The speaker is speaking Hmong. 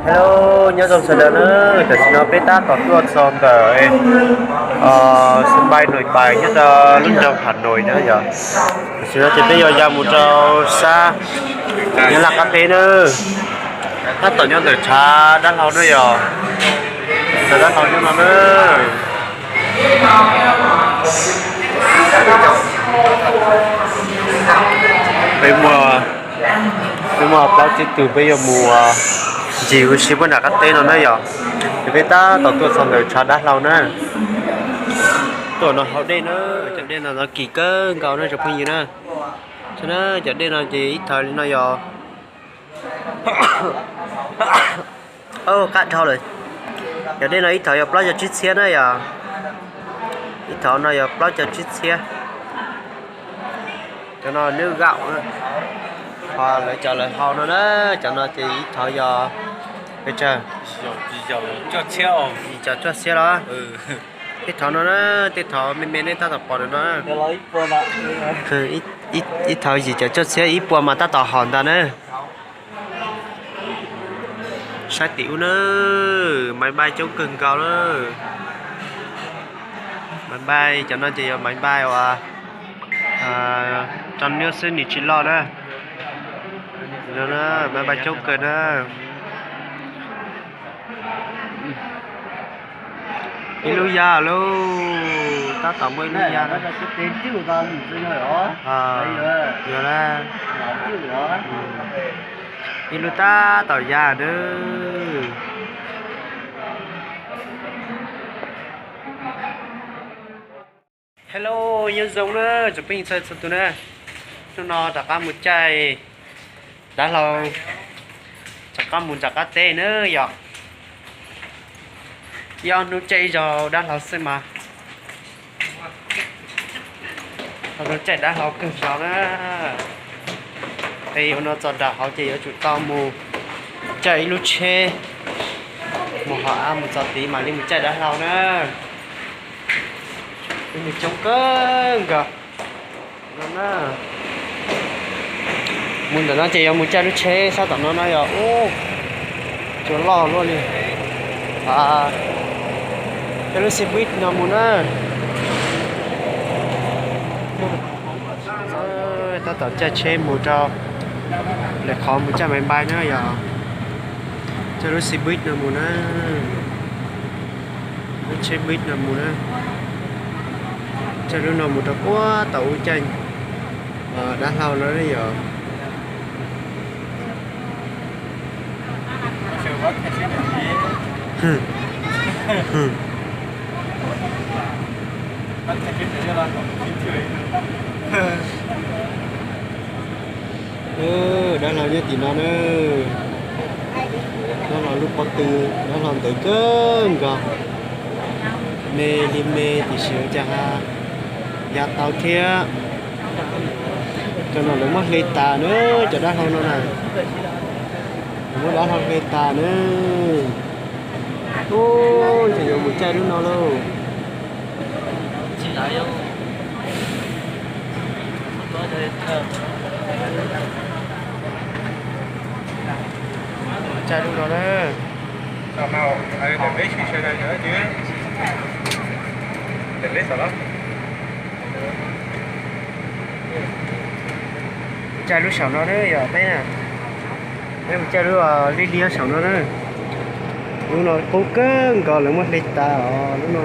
Hello, nyob zoo sawv daws na, tam sim no peb tab tom tuaj txog ntawm sân bay Nội Bài nyob rau lub nroog Hà Nội na yog. Tam sim no ces peb yuav ya mus rau sab Nyab Laj qab teb na, tab tom nyob ntawm tshav dab hlau na yog, tshav dab hlau nyob no na. Peb muaj, peb muaj plaub tsib tug peb yuav mus ncig ua si puag nram qab teb no na yog. Ces peb tab tom tuaj txog ntawm tshav dab hlau na. Tuaj no haus dej na, cov dej no kim kawg nkaus na tsoom phooj ywg na. Saib na, cov dej no ces ib thawv li no yog, qab dhau lawm. Cov dej no ib thawv yog plaub caug tsib txhiab na yog, ib thawv no yog plaub caug tsib txhiab. Cov no nước gạo na, ho lawv cov lawv hau no na, cov no ces ib thawv yog pes tsawg? Yim caum cuaj txhiab los? Tej thawv no na, tej thawv me me nej tab tom pom ntawm no, ib thawv yim caum cuaj txhiab ib puas mas tab tom hau ntag na. Saib tim ub na, máy bay coob kawg nkaus na. Máy bay cov no ces yog máy bay uas trong nước xwb nws tsis loj na. Máy bay coob kawg na. Ib lub ya lauj, tab tom muaj ib lub ya na. Yog na, ib lub tab tom ya na. Hello, nyob zoo na tsoom phooj ywg txhua txhua tus na. Hnub no rov qab mus caij dav hlau, rov qab mus nram qab teb na yom. Ib ob hnub caij ib zaug dav hlau xwb mas, ob hnub caij dav hlau kawg zaus na. Es ua no txog nram hauv ces yuav tsum tau mus caij ib lub tsheb mus hauv av mus txog tid mam li mus caij dav hlau na. Coob kawg nkaus. Mus ntawm no ces yuav mus caij lub tsheb sab tom no no yog, ub, tsuas loj luaj li. Caij lub xe buýt no mus na. Tab tom caij tsheb mus rau lawv qhov mus caij máy bay na yog, caij lub xe buýt no mus na. Lub tsheb buýt no mus na, caij lub no mus rau puag tom ub caij dav hlau no yog. Dav hlau nyob tim no na. Dav hlau lub pob tw, dav hlau ntawd kawg nkaus. Me li me tiam sis ua cas ha ya tau thiab. Cov no lawv muab hle tas na, cov dav hlau no na. Lawv muab dav hlau hle tas na. Ub, ntshe yuav mus caij lub no lauj. Caij lub no na. Caij lub saum no na yog peb, peb mus caij lub liab liab saum no na. Lub no qub kawg nkaus lawv muab hle tas os lub no.